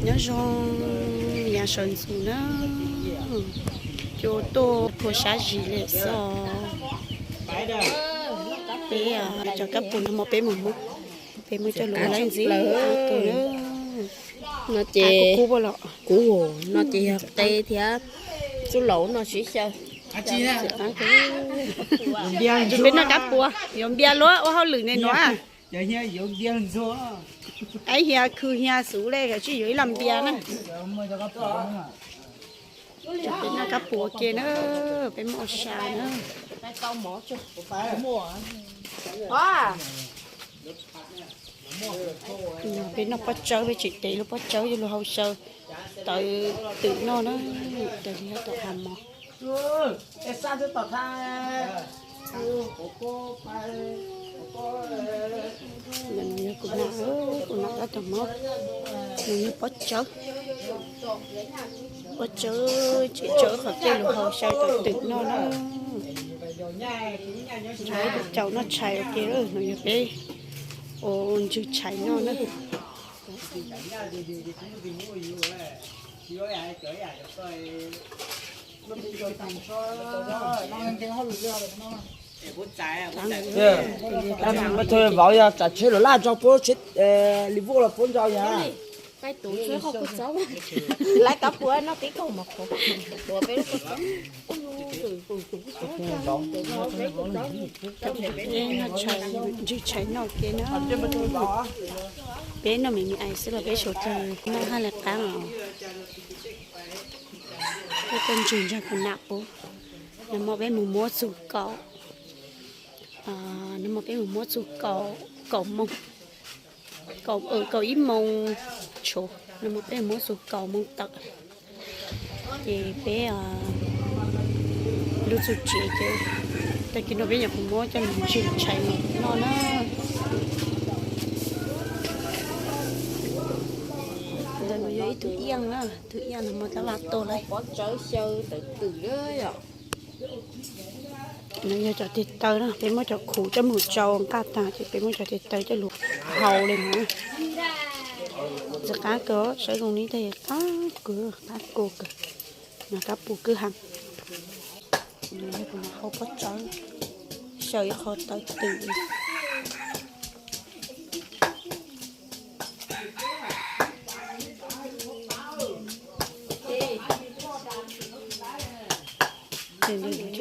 Nyob zoo, yav sawv ntxov na, cua tuaj puag sab zis li xwb. Peb cov kab pus no mas peb mus muab, peb muab coj lus laib ntxiv. No ces kub, kub los, kub no ces yog qe thiab, xub laus no siv xyaw. Peb noj kab pua, yuav npias luaj ua hauj lwm ne nuav. Aib hias khw hias xuv le, tsis yuav ib los npias na. Peb noj kab pua ke na, peb muab ua sa na. Peb noj pob tsawb, peb tseem tev lub pob tsawb coj lug hau xyaw tawv twm noj na. Tawv li tom hav mos. Nws yog kuv nam, kuv nam tab tom muab, nws yog pob tsawb, pob tsawb tseem tsawb qhov tej lug hau xyaw tawv twm noj na. Nrog ib tug caum noj tshais ua ke, nws yog peb ua ntswg tshais noj na. Mas thaum vauv yog tsam tsheb los laj tso puab tsheb li vuj los puab ntso yog. Lawv kab pua noj tib kaug mov qhuav, peb lub kua txob. Ntswg tshais noj ke na. Peb noj me me ais xwb los peb suav dlawg noj haj li qab os. Peb tuaj ntswg nrog kuv nam puab. Nag hmo peb mus muab txug kaum, nag hmo peb mus muab txug kaum, kaum moos, kaum ib moos tshuav, nag hmo peb muab txug kaum moos tawm. Ces peb lub txuj ci ces tag kis no peb nyuam qhuav muab coj mus ntswg tshais noj na. Ntawm no yog ib tug iaj na, tug iaj no mas tab vaj tuag lawm. Pob tsawb xyaw tawv twm yom. No yog cov tes taw na, peb muab cov khuv coj mus tsau nqaj tag ces peb muab cov tes taw coj lug hau li no. Ntxim qab kawg, saib zoo li ntag, qab kawg, qab kawg, no kab pus kwj heev. Hau pob tsawb xyaw ib qho tawv twm.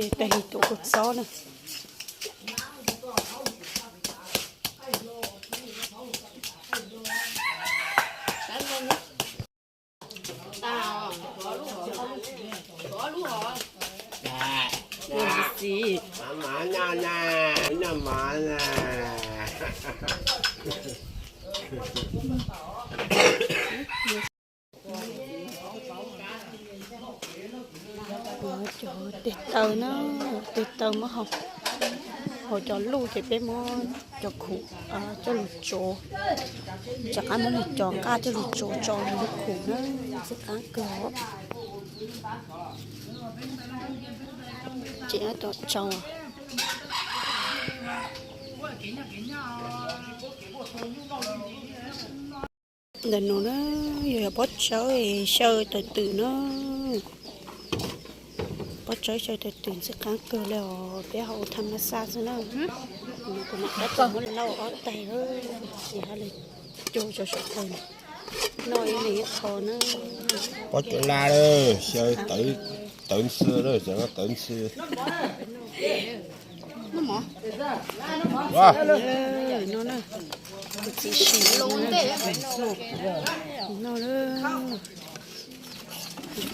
Ces tag li tuav kua txob na. Cov tes taw na, tes taw muab hau, hau cov luj ces peb muab cov khuv coj lug tsuav, rov qab muab lub cov nqaj coj lug tsuav tso lub khuv na, ntxim qab kawg. Ces tom tsau. Ntawm no na, yog pob tsawb xyaw tawv twm na. Pob tsawb xyaw tawv twm ntxim qab kawg li os, peb hau tham mas xaj xwb na. Kuv mam tab tom muab lauj ob taig, ces hab li cug rau saum taw noj ib leeg ib qho na. Pob tsawb laj, xyaw tawv ntxhw, tawv ntxhw. No na, kuv txiv si no na,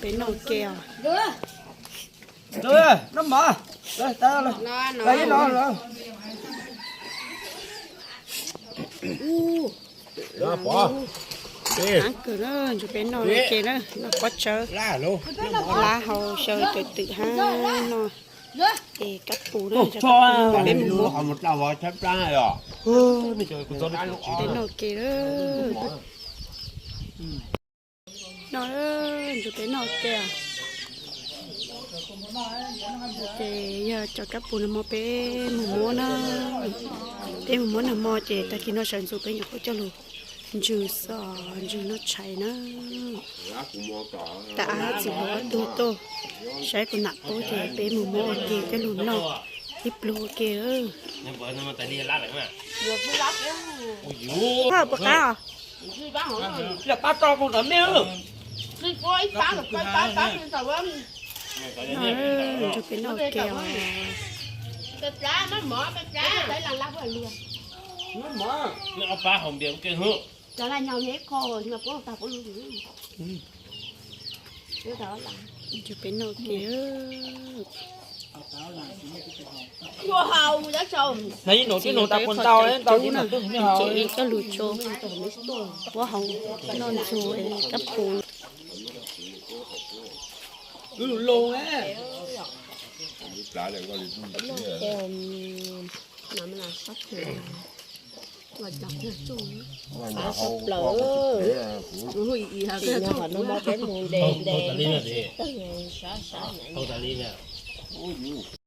peb noj ke os. Noj mov, qab kawg na, ntshe peb noj ke na, noj pob tsawb, lab hau xyaw tawv twm hab no. Es kab pus na, peb mus muab, peb noj ke na. No, ntshe peb noj ke. Ces yog cov kab pus nag hmo peb mus muab na, peb mus muab nag hmo ces tag kis no sawv ntxov peb nyuam qhuav coj lug Ntsws xwb, ntsws noj tshais na. Tab sis txiv hluas ob tug tuaj saib kuv nam qub ces peb mus muab ua ke coj los noj ib pluag ua ke. Puas qab os? Ntsws peb noj ua ke os. Ob pab haus npias ua ke hwb. Ntsws peb noj ua ke. Ces coj lus tso, muab haus noj ntxuag kab pus. Plaws, no peb mus ntes ntes, sab sab.